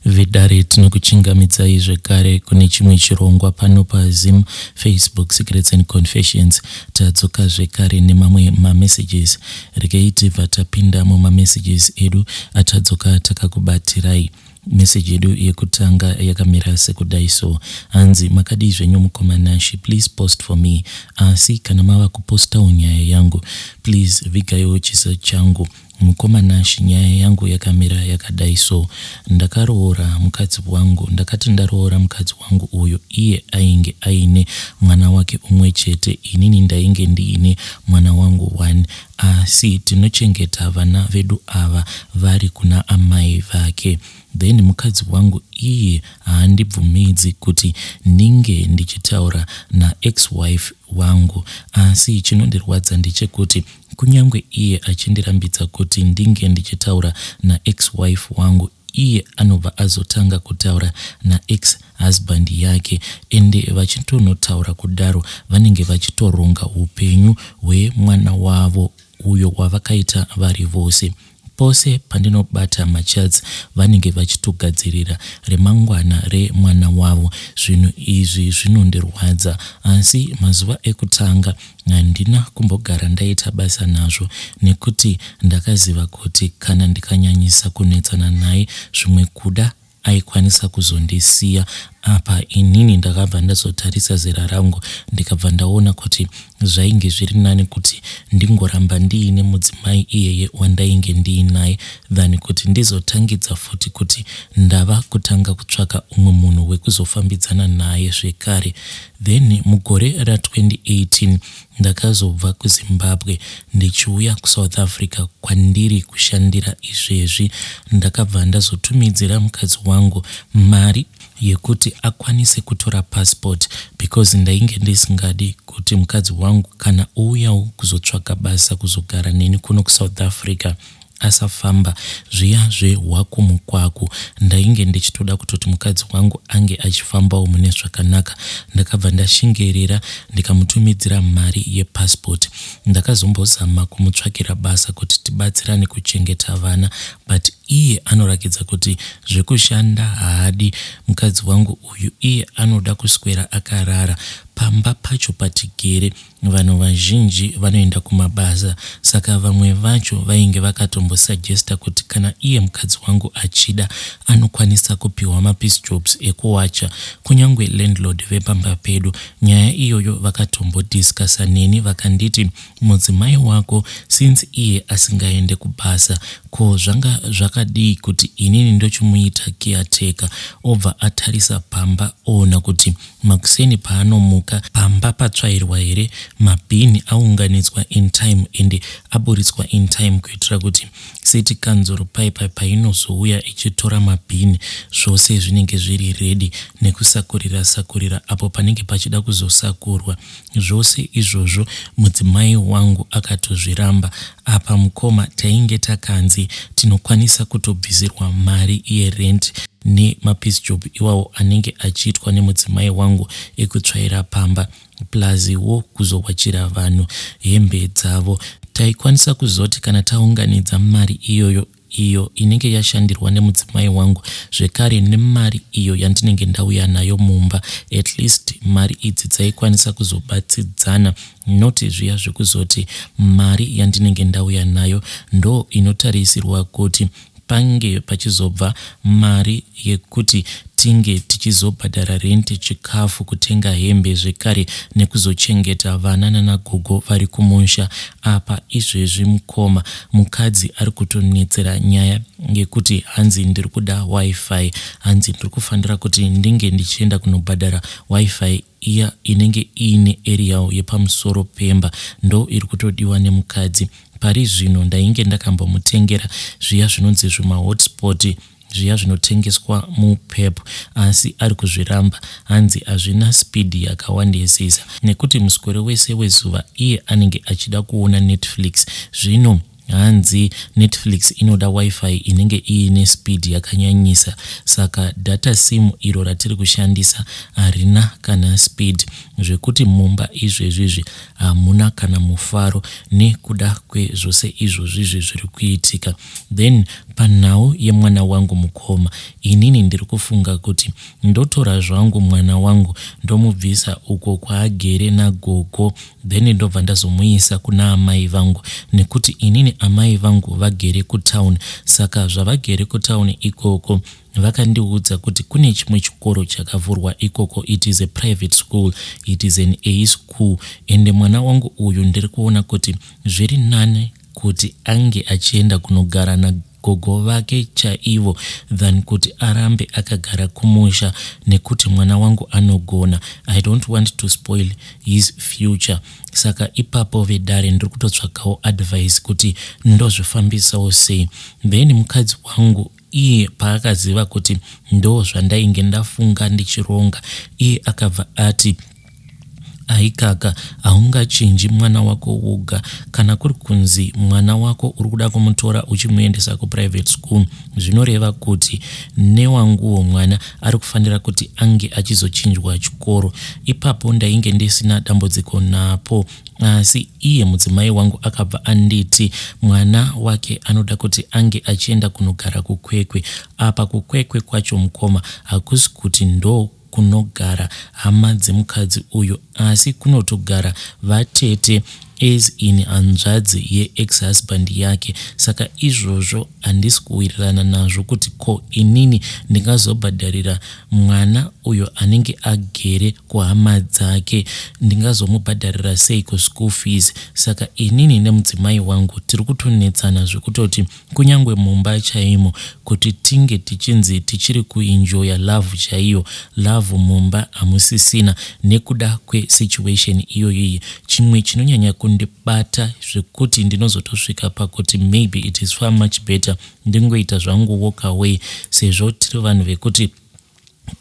Vedare tinokuchingamidzai zvekare kune chimwe chirongwa pano paZim Facebook Secrets and Confessions. Tadzoka zvekare nemamwe mamessages. Regai tibva tapinda mumamessages edu atadzoka takakubatirai. Message yedu yekutanga yakamira sekudai so. Hanzi makadii zvenyu mukoma Nashy, please post for me. Asi kana mava kupostawo nyaya yangu, please vigaiwo chiso changu. Mukoma Nash nyaya yangu yakamira yakadai so ndakaroora mukadzi wangu ndakati ndaroora mukadzi wangu uyu iye ainge aine mwana wake umwe chete inini ndainge ndiine mwana wangu one asi tinochengeta vana vedu ava vari kuna amai vake then mukadzi wangu iye haandibvumidzi kuti ndinge ndichitaura na ex wife wangu asi chinondirwadza ndechekuti Kunyangwe iye achindirambidza kuti ndinge ndichitaura naex wife wangu iye anobva azotanga kutaura naex husband yake ende vachitonotaura kudaro vanenge vachitoronga hupenyu hwemwana wavo uyo wavakaita vari vose. Pose pandinobata machats vanenge vachitogadzirira remangwana remwana wavo. Zvinhu izvi zvinondirwadza asi mazuva ekutanga handina kumbogara ndaita basa nazvo nekuti ndakaziva kuti kana ndikanyanyisa kunetsana naye zvimwe kuda aikwanisa kuzondisiya apa inini ndakabva ndazotarisa zera rangu ndikabva ndaona kuti zvainge zviri nani kuti ndingoramba ndiine mudzimai iyeye wandainge ndiinaye than kuti ndizotangidza futi kuti ndava kutanga kutsvaka umwe munhu wekuzofambidzana naye zvekare. Then mugore ra 2018 Ndakazobva kuZimbabwe ndichiuya kuSouth Africa kwandiri kushandira izvezvi. Ndakabva ndazotumidzira mukadzi wangu mari yekuti akwanise kutora passport because ndainge ndisingadi kuti mukadzi wangu kana ouyawo kuzotsvaga basa kuzogara neni kuno kuSouth Africa asafamba zviya zvehwakumukwaku. Ndainge ndichitoda kutoti mukadzi wangu ange achifambawo mune zvakanaka. Ndakabva ndashingerera ndikamutumidzira mari yepassport. Ndakazombozama kumutsvakira basa kuti tibatsirane kuchengeta vana but iye anorakidza kuti zvekushanda haadi. Mukadzi wangu uyu iye anoda kuswera akarara pamba pacho patigere. Vanhu vazhinji vanoenda kumabasa saka vamwe vacho vainge vakatombosugesta kuti kana iye mukadzi wangu achida anokwanisa kupihwa mapiece jobs ekuwacha. Kunyangwe landlord vepamba pedu nyaya iyoyo vakatombodiscussa neni vakanditi mudzimai wako since iye asingaende kubasa ko zvanga zvakadii kuti inini ndochimuita caretaker obva atarisa pamba oona kuti Makuseni paanomuka pamba patsvairwa here, mabhini aunganidzwa in time ende aburitswa in time kuitira kuti city kanzuru paipai painozouya ichitora mabhini zvose zvinenge zviri ready nekusakurira sakurira apo panenge pachida kuzosakurwa. Zvose izvozvo mudzimai wangu akatozviramba. Apa mukoma tainge takanzi tinokwanisa kutobvisirwa mari yerent nemapiece job iwawo anenge achiitwa nemudzimai wangu ekutsvaira pamba plus wo kuzowachira vanhu hembe dzavo. Taikwanisa kuzoti kana taunganidza mari iyoyo iyo inenge yashandirwa nemudzimai wangu zvekare nemari iyo yandinenge ndauya nayo mumba at least mari idzi dzaikwanisa kuzobatsidzana not zviya zvekuzoti mari yandinenge ndauya nayo ndo inotarisirwa kuti pange pachizobva mari yekuti tinge tichizobhadhara rent, chikafu, kutenga hembe zvekare nekuzochengeta vana nanagogo vari kumusha. Apa izvezvi mukoma mukadzi ari kutonetsera nyaya yekuti hanzi ndiri kuda wifi, hanzi ndiri kufanira kuti ndinge ndichienda kunobhadhara wifi iya inenge iine aerial yepamusoro pemba ndo iri kutodiwa nemukadzi. Pari zvino ndainge ndakambomutengera zviya zvinonzi zvimahotspot zviya zvinotengeswa mupep asi ari kuzviramba hanzi hazvina speed yakawandisisa nekuti muswero wese wezuva iye anenge achida kuona Netflix zvino hanzi Netflix inoda wifi inenge iine speed yakanyanyisa saka data sim iro ratiri kushandisa harina kana speed zvekuti mumba izvezvizvi hamuna kana mufaro nekuda kwezvose izvozvizvi zviri kuitika. Then Panhau yemwana wangu mukoma, inini ndiri kufunga kuti ndotora zvangu mwana wangu ndomubvisa uko kwaagere nagogo then ndobva ndazomuisa kuna amai vangu nekuti inini amai vangu vagere kutown saka zvavagere kutown ikoko vakandiudza kuti kune chimwe chikoro chakavhurwa ikoko it is a private school it is an A school ende mwana wangu uyu ndiri kuona kuti zviri nani kuti ange achienda kunogara nagogo vake chaivo than kuti arambe akagara kumusha nekuti mwana wangu anogona i don't want to spoil his future saka ipapo vedare ndiri kutotsvagawo advice kuti ndozvifambisawo sei then mukadzi wangu iye paakaziva kuti ndo zvandainge ndafunga ndichironga iye akabva ati aikaka haungachinji mwana wako woga kana kuri kunzi mwana wako uri kuda kumutora uchimuendesa kuprivate school zvinoreva kuti newanguwo mwana ari kufanira kuti ange achizochinjwa chikoro ipapo ndainge ndisina dambudziko napo asi iye mudzimai wangu akabva anditi mwana wake anoda kuti ange achienda kunogara kukwekwe apa kukwekwe kwacho mukoma hakusi kuti ndo kunogara hama dzemukadzi uyu asi kunotogara vatete as in hanzvadzi yeex husband yake saka izvozvo handisi kuwirirana nazvo kuti ko inini ndingazobhadharira mwana uyo anenge agere kuhama dzake ndingazomubhadharira sei kuschool fees saka inini nemudzimai wangu tiri kutonetsana zvekutoti kunyange mumba chaimo kuti tinge tichinzi tichiri kuenjoya love chaiyo love mumba hamusisina nekuda kwesituation iyoyiyi chimwe chinonyanya kundibata zvekuti ndinozotosvika pakuti maybe it is far much better ndingoita zvangu walk away sezvo tiri vanhu vekuti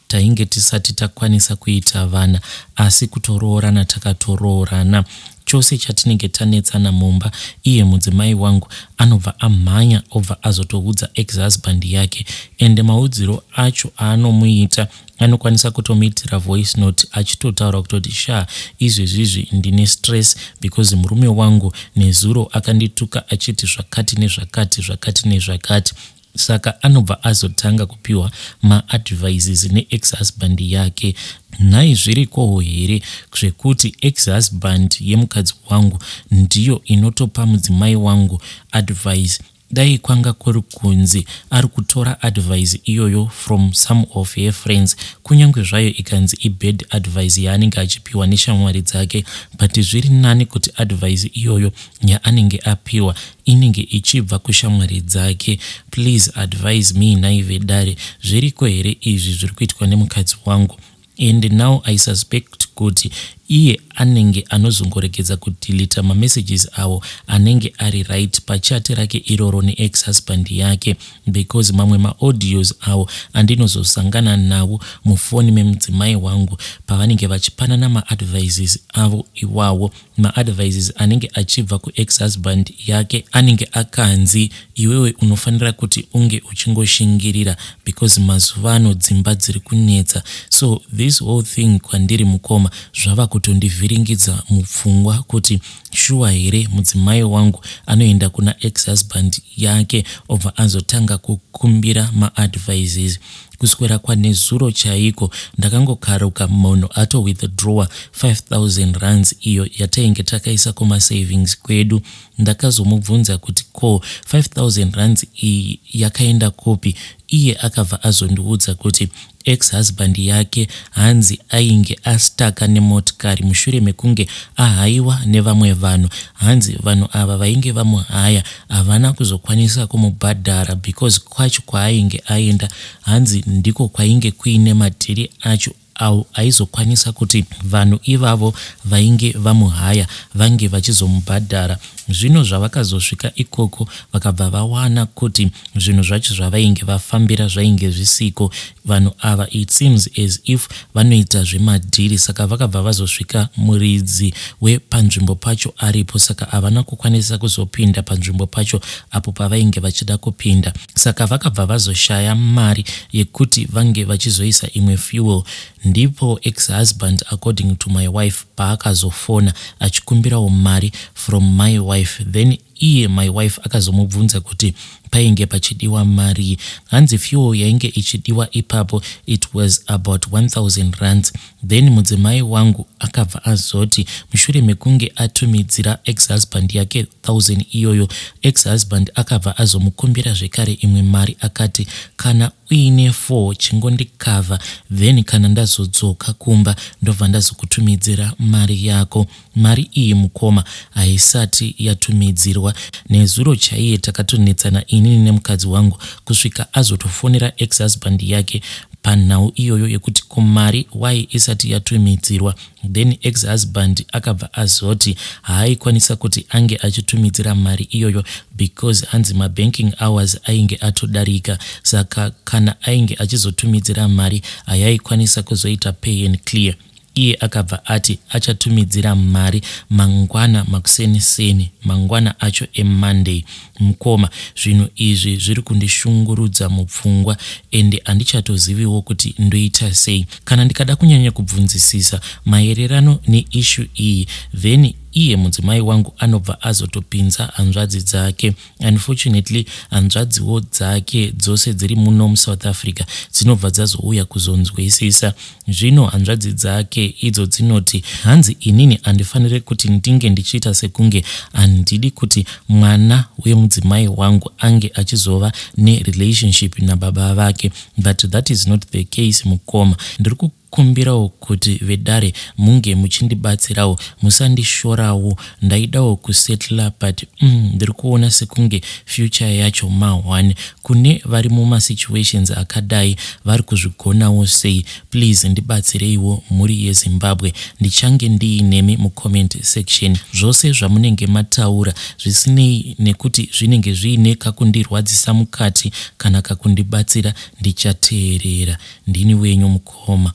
tainge tisati takwanisa kuita vana asi kutoroorana takatoroorana chose chatinenge tanetsana mumba iye mudzimai wangu anobva amhanya obva azotoudza ex-husband yake ende maudziro acho aanomuita anokwanisa kutomuitira voice note achitotaura kutoti sha izvezvizvi ndine stress because murume wangu nezuro akandituka achiti zvakati nezvakati zvakati nezvakati saka anobva azotanga kupiwa maadvices neex-husband yake nhai zvirikowo here zvekuti ex-husband yemukadzi wangu ndiyo inotopa mudzimai wangu advice dai kwanga kuri kunzi ari kutora advice iyoyo from some of her friends kunyange zvayo ikanzi ibad advice yaanenge achipiwa neshamwari dzake but zviri nani kuti advice iyoyo yaanenge apiwa inenge ichibva kushamwari dzake please advise me naive dare zviriko here izvi zviri kuitwa nemukadzi wangu and now i suspect kuti iye anenge anozongoregedza kudeleta mamessages avo anenge ari right pachat rake iroro neex husband yake because mamwe maaudios avo andinozosangana nawo mufoni memudzimai wangu pavanenge vachipanana maadvices avo iwawo maadvices anenge achibva kuex husband yake anenge akanzi iwewe unofanira kuti unge uchingoshingirira because mazuva ano dzimba dziri kunetsa so this whole thing kwandiri mukoma zvava kutondivhiringidza mupfungwa kuti shuwa here mudzimai wangu anoenda kuna ex husband yake obva azotanga kukumbira maadvices kuswera kwanezuro chaiko ndakangokaruka munhu atowithdrawa 5000 rands iyo yatainge takaisa kumasavings kwedu ndakazomubvunza kuti ko 5000 rands iyi yakaenda kupi iye akabva azondiudza kuti ex husband yake hanzi ainge astaka nemotikari mushure mekunge ahayiwa nevamwe vanhu hanzi vanhu ava vainge vamuhaya havana kuzokwanisa kumubhadhara because kwacho kwaainge aenda hanzi ndiko kwainge kuine madhiri acho au aizokwanisa kuti vanhu ivavo vainge vamuhaya vange vachizomubhadhara zvino zvavakazosvika ikoko vakabva vawana kuti zvinhu zvacho zvavainge vafambira zvainge zvisiko vanhu ava it seems as if vanoita zvemadhiri saka vakabva vazosvika muridzi wepanzvimbo pacho aripo saka havana kukwanisa kuzopinda panzvimbo pacho apo pavainge vachida kupinda saka vakabva vazoshaya mari yekuti vange vachizoisa imwe fuel ndipo ex-husband according to my wife paakazofona achikumbirawo mari from my wife then iye my wife akazomubvunza kuti Painge pachidiwa mari. Hanzi fuel yainge ichidiwa ipapo it was about 1000 rands. Then mudzimai wangu akabva azoti mushure mekunge atumidzira ex-husband yake 1000 iyoyo, ex-husband akabva azomukumbira zvekare imwe mari akati kana uine 4 chingondikavha then kana ndazodzoka kumba ndobva ndazokutumidzira mari yako. Mari iyi mukoma haisati yatumidzirwa. Nezuro chaiye takatonetsana inini nemukadzi wangu kusvika azotofonera ex husband yake panhau iyoyo yekuti ko mari why isati yatumidzirwa. Then ex husband akabva azoti haaikwanisa kuti ange achitumidzira mari iyoyo because hanzi mabanking hours ainge atodarika saka kana ainge achizotumidzira mari hayaikwanisa kuzoita pay and clear. Iye akabva ati achatumidzira mari mangwana makuseni-seni, mangwana acho eMonday. Mukoma, zvinhu izvi zviri kundishungurudza mupfungwa ende handichatoziviwo kuti ndoita sei. Kana ndikada kunyanya kubvunzisisa maererano neissue iyi then iye mudzimai wangu anobva azotopinza hanzvadzi dzake. Unfortunately hanzvadziwo dzake dzose dziri muno muSouth Africa dzinobva dzazouya kuzonzwisisa. Zvino hanzvadzi dzake idzo dzinoti hanzi inini handifanire kuti ndinge ndichiita sekunge handidi kuti mwana wemudzimai wangu ange achizova nerelationship nababa vake but that is not the case mukoma. Ndiri kukumbirawo kuti vedare munge muchindibatsirawo musandishorawo ndaidawo kusettler but ndiri kuona sekunge future yacho ma1 kune vari mumasituations akadai vari kuzvigonawo sei please ndibatsireiwo mhuri yeZimbabwe ndichange ndiinemi mucomment section zvose zvamunenge mataura zvisinei nekuti zvinenge zviine kakundirwadzisa mukati kana kakundibatsira ndichateerera ndini wenyu mukoma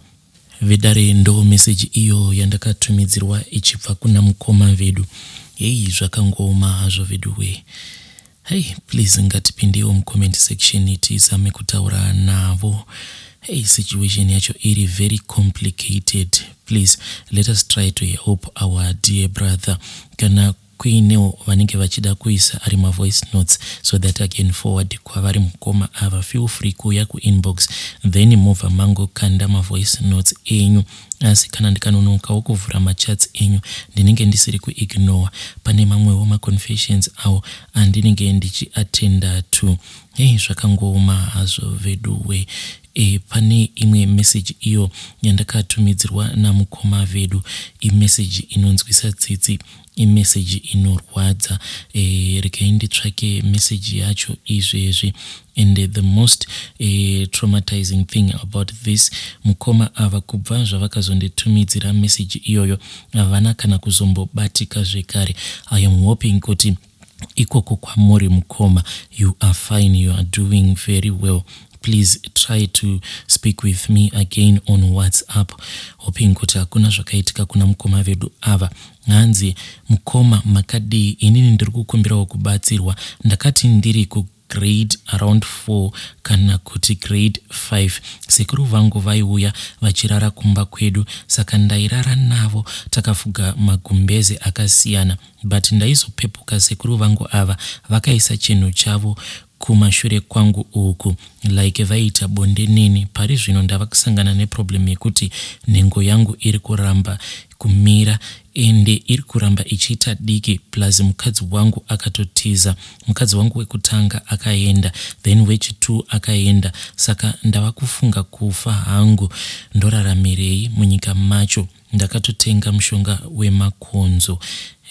vedare. Ndo meseji iyo yandakatumidzirwa ichibva kuna mukoma vedu. Hei, zvakangooma hazvo vedu wee. Hei, please ngatipindewo mucomment section tizame kutaura navo. Hey, situation yacho iri very complicated. Please let us try to help our dear brother. Kana kuinewo vanenge vachida kuisa ari mavoice notes so that I can forward kwavari mukoma ava, feel free kuuya kuinbox then mobva mangokanda mavoice notes enyu. Asi kana ndikanonokawo kuvhura machats enyu ndinenge ndisiri kuignore, pane mamwewo maconfessions awo andinenge ndichiatenda to. Hei, zvakangooma hazvo veduwe. Pane imwe meseji iyo yandakatumidzirwa namukoma vedu, imeseji inonzwisa tsitsi, imeseji inorwadza. Regai nditsvake meseji yacho izvezvi. And the most traumatizing thing about this, mukoma ava kubva zvavakazonditumidzira meseji iyoyo havana kana kuzombobatika zvekare. I am hoping kuti ikoko kwamuri mukoma you are fine, you are doing very well. Please try to speak with me again on WhatsApp, hoping kuti hakuna zvakaitika kuna mukoma vedu ava. Hanzi, mukoma makadii? Inini ndiri kukumbirawo kubatsirwa. Ndakati ndiri kugrade around 4 kana kuti grade 5, sekuru vangu vaiuya vachirara kumba kwedu, saka ndairara navo takafuga magumbeze akasiyana, but ndaizopepuka sekuru vangu ava vakaisa chinhu chavo kumashure kwangu uku like vaita bonde neni. Pari zvino ndava kusangana neproblem yekuti nhengo yangu iri kuramba kumira ende iri kuramba ichiita diki, plus mukadzi wangu akatotiza. Mukadzi wangu wekutanga akaenda, then wechi2 akaenda, saka ndava kufunga kufa hangu. Ndoraramirei munyika macho? Ndakatotenga mushonga wemakonzo.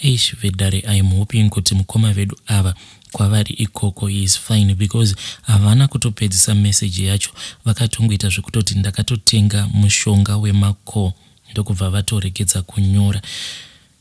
Eish, vedare, I am hoping kuti mukoma vedu ava kwavari ikoko is fine because havana kutopedzisa meseji yacho, vakatongoita zvekutoti ndakatotenga mushonga wemako ndokubva vatoregedza kunyora.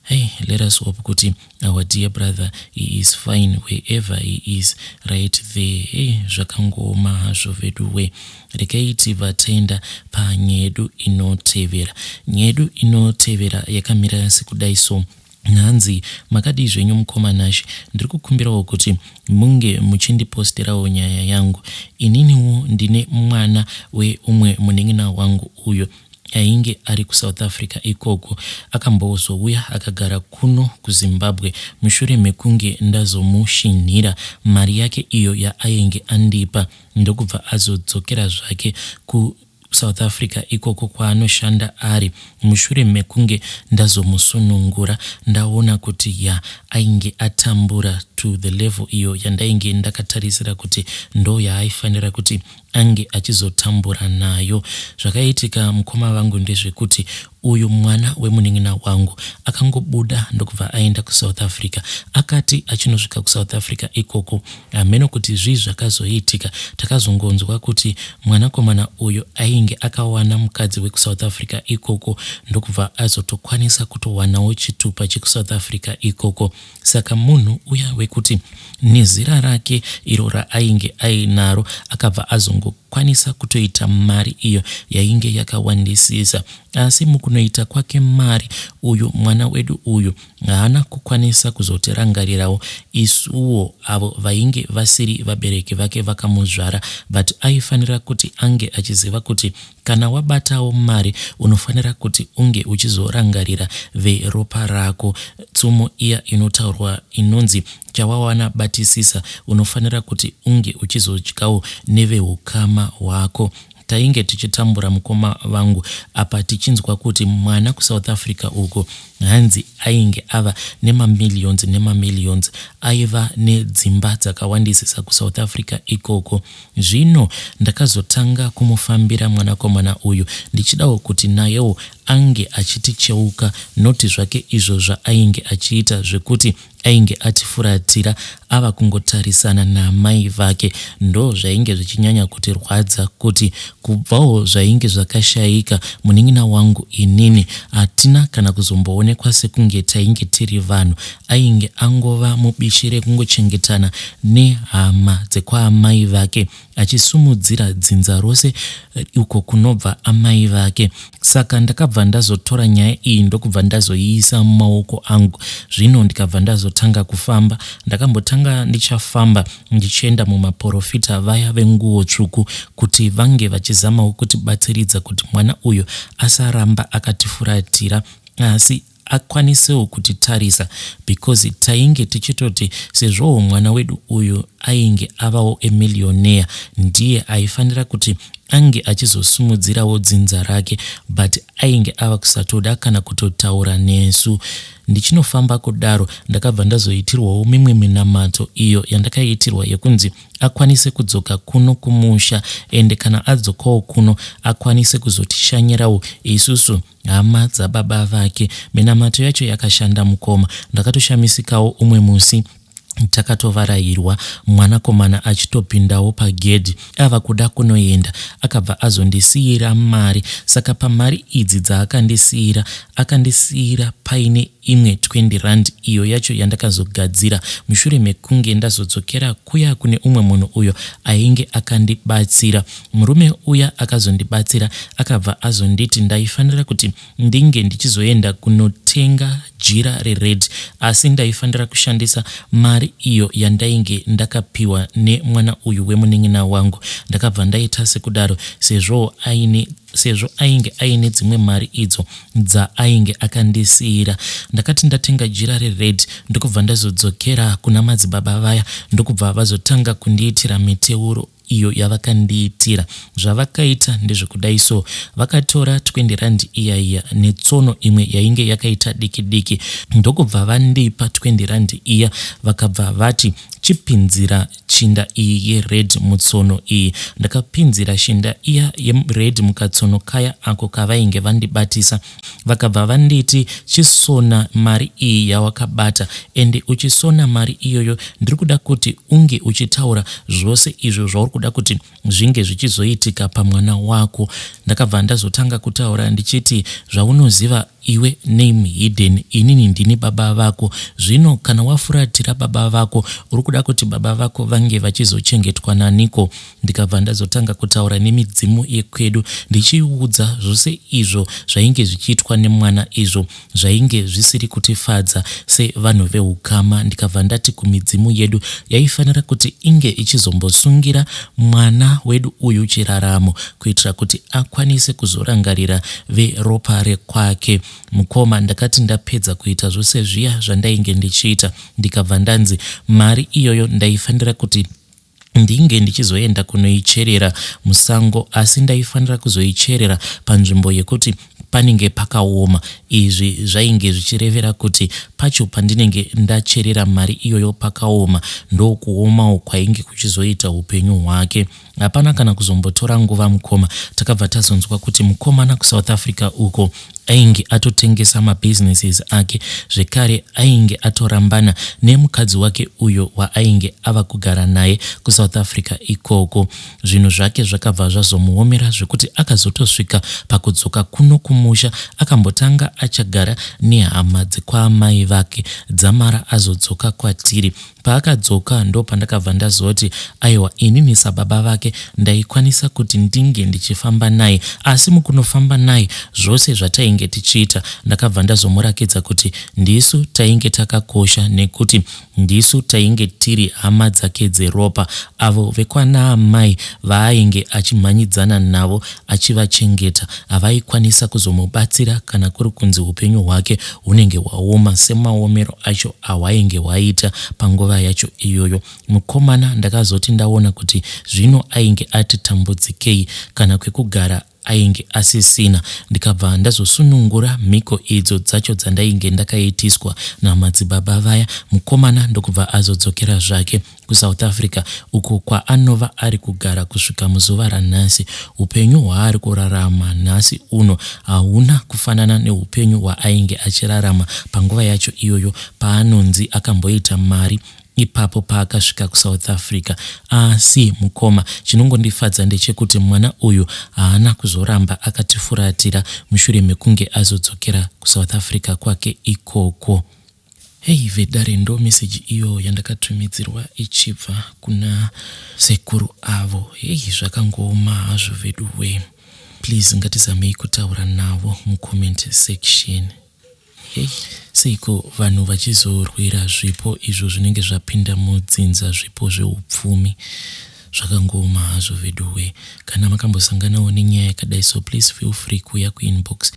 Hey, let us hope kuti our dear brother, he is fine wherever he is right there. Hey, zvakangooma hazvo veduwe. Regai tibva taenda panyedu inotevera. Nyedu inotevera yakamira sekudai so. Nhanzi, makadii zvenyu mukoma Nashe? Ndiri kukumbirawo kuti munge muchindiposterawo nyaya yangu. Ininiwo ndine mwana weumwe munin'ina wangu uyo. Ainge ari kuSouth Africa ikoko. Akambozouya akagara kuno kuZimbabwe mushure mekunge ndazomushinhira mari yake iyo yaainge andipa ndokubva azodzokera zvake kuSouth Africa ikoko kwaanoshanda ari mushure mekunge ndazomusunungura ndaona kuti ya ainge atambura to the level iyo yandainge ndakatarisira kuti ndoyaaifanira kuti ange achizotambura nayo. Zvakaitika mukoma vangu ndezvekuti uyu mwana wemunin'ina wangu akangobuda ndokubva aenda kuSouth Africa. Akati achinosvika kuSouth Africa ikoko hameno kuti zvii zvakazoitika takazongonzwa kuti mwanakomana uyu ainge akawana mukadzi wekuSouth Africa ikoko ndokubva azotokwanisa kutowanawo chitupa chekuSouth Africa ikoko. Saka munhu uya wekuti nezera rake iro raainge ainaro akabva azongokwanisa kutoita mari iyo yainge yakawandisisa. Asi mukunoita kwake mari uyu mwana wedu uyu haana kukwanisa kuzotirangarirawo isuwo avo vainge vasiri vabereki vake vakamuzvara but aifanira kuti ange achiziva kuti Kana wabatawo mari unofanira kuti unge uchizorangarira veropa rako. Tsumo iya inotaurwa inonzi chawawana batisisa unofanira kuti unge uchizodyawo nevehukama hwako. Tainge tichitambura mukoma vangu apa tichinzwa kuti mwana kuSouth Africa uko hanzi ainge ava nemamillions nemamillions aiva nedzimba dzakawandisisa kuSouth Africa ikoko. Zvino ndakazotanga kumufambira mwanakomana uyu ndichidawo kuti nayewo ange achiticheuka not zvake izvo zvaainge achiita zvekuti ainge atifuratira ava kungotarisana naamai vake. Ndozvainge zvichinyanya kutirwadza kuti kubvawo zvainge zvakashaika munin'ina wangu inini hatina kana kuzomboonekwa sekunge tainge tiri vanhu. Ainge angova mubishi rekungochengetana nehama dzekwaamai vake achisumudzira dzinza rose uko kunobva amai vake. Saka ndakabva ndazotora nyaya iyi ndokubva ndazoiisa mumaoko angu. Zvino ndikabva ndazotanga kufamba. Ndakambotanga ndichafamba ndichienda mumaporofita vaya venguwo tsvuku kuti vange vachizamawo kutibatsiridza kuti mwana uyu asaramba akatifuratira asi akwanisewo kutitarisa because tainge tichitoti sezvowo mwana wedu uyu ainge avawo a millionaire ndiye aifanira kuti ange achizosumudzirawo dzinza rake but ainge ava kusatoda kana kutotaura nesu. Ndichinofamba kudaro ndakabva ndazoitirwawo mimwe minamato iyo yandakaitirwa yekunzi akwanise kudzoka kuno kumusha ende kana adzokawo kuno akwanise kuzotishanyirawo isusu hama dzababa vake. Minamato yacho yakashanda mukoma. Ndakatoshamisikawo umwe musi takatovarairwa mwanakomana achitopindawo pagedhi ava kuda kunoenda akabva azondisiira mari saka pamari idzi dzaakandisiira akandisiira paine imwe 20 rand iyo yacho yandakazogadzira mushure mekunge ndazodzokera kuya kune umwe munhu uyo ainge akandibatsira Murume uya akazondibatsira akabva azonditi ndaifanira kuti ndinge ndichizoenda kunotenga jira rered asi ndaifanira kushandisa mari iyo yandainge ndakapiwa nemwana uyu wemunin'ina wangu. Ndakabva ndaita sekudaro sezvo aine sezvo ainge aine dzimwe mari idzo dzaainge akandisiira. Ndakati ndatenga jira rered ndokubva ndazodzokera kuna madzibaba vaya ndokubva vazotanga kundiitira miteuro iyo yavakandiitira. Zvavakaita ndezvekudai so, vakatora 20 rand iya iya netsono imwe yainge yakaita diki diki ndokubva vandipa 20 rand iya vakabva vati chipinzira shinda iyi yered mutsono iyi. Ndakapinzira shinda iya yered mukatsono kaya ako kavainge vandibatisa. Vakabva vanditi chisona mari iyi yawakabata ende uchisona mari iyoyo ndiri kuda kuti unge uchitaura zvose izvo zvauri kuda kuti zvinge zvichizoitika pamwana wako. Ndakabva ndazotanga kutaura ndichiti zvaunoziva iwe name hidden inini ndini baba vako zvino kana wafuratira baba vako uri kuda Unoda kuti baba vako vange vachizochengetwa naniko? Ndikabva ndazotanga kutaura nemidzimu yekwedu ndichiiudza zvose izvo zvainge zvichiitwa nemwana izvo zvainge zvisiri kutifadza sevanhu veukama. Ndikabva ndati kumidzimu yedu yaifanira kuti inge ichizombosungira mwana wedu uyu chiraramo kuitira kuti akwanise kuzorangarira veropa rekwake. Mukoma ndakati ndapedza kuita zvose zviya zvandainge ndichiita ndikabva ndanzi mari iyoyo ndaifanira kuti ndinge ndichizoenda kunoicherera musango asi ndaifanira kuzoicherera panzvimbo yekuti panenge pakaoma. Izvi zvainge zvichirevera kuti pacho pandinenge ndacherera mari iyoyo pakaoma ndokuomawo kwainge kuchizoita upenyu hwake. Hapana kana kuzombotora nguva mukoma takabva tazonzwa kuti mukomana kuSouth Africa uko ainge atotengesa mabusinesses ake zvekare ainge atorambana nemukadzi wake uyo waainge ava kugara naye kuSouth Africa ikoko. Zvinhu zvake zvakabva zvazomuomera zvekuti akazotosvika pakudzoka kuno kumusha akambotanga achagara nehama dzekwaamai vake dzamara azodzoka kwatiri. Paakadzoka ndopandakabva ndazoti aiwa inini sababa vake ndaikwanisa kuti ndinge ndichifamba naye asi mukunofamba naye zvose zvatainge tichiita ndakabva ndazomurakidza kuti ndisu tainge takakosha nekuti ndisu tainge tiri hama dzake dzeropa avo vekwanaamai vaainge achimhanyidzana navo achivachengeta havaikwanisa kuzomubatsira kana kuri kunzi upenyu hwake hunenge hwaoma semaomero acho ahwainge hwaita panguva yacho iyoyo. Mukomana ndakazoti ndaona kuti zvino ainge ati tambudzikei kana kwekugara ainge asisina ndikabva ndazosunungura mhiko idzo dzacho dzandainge ndakaitiswa namadzibaba vaya mukomana ndokubva azodzokera zvake kuSouth Africa uko kwaanova ari kugara kusvika muzuva ranhasi. Upenyu hwaari kurarama nhasi uno hauna kufanana neupenyu hwaainge achirarama panguva yacho iyoyo paanonzi akamboita mari ipapo paakasvika kuSouth Africa. Asi mukoma, chinongondifadza ndechekuti mwana uyu haana kuzoramba akatifuratira mushure mekunge azodzokera kuSouth Africa kwake ikoko. Hey vedare ndo message iyo yandakatumidzirwa ichibva kuna sekuru avo. Hey zvakangooma hazvo veduwee. Please ngatizamei kutaura navo mucomment section. Hey seiko vanhu vachizorwira zvipo izvo zvinenge zvapinda mudzinza zvipo zveupfumi. Zvakangooma hazvo veduwee. Kana makambosanganawo nenyaya yakadai so please feel free kuuya kuinbox.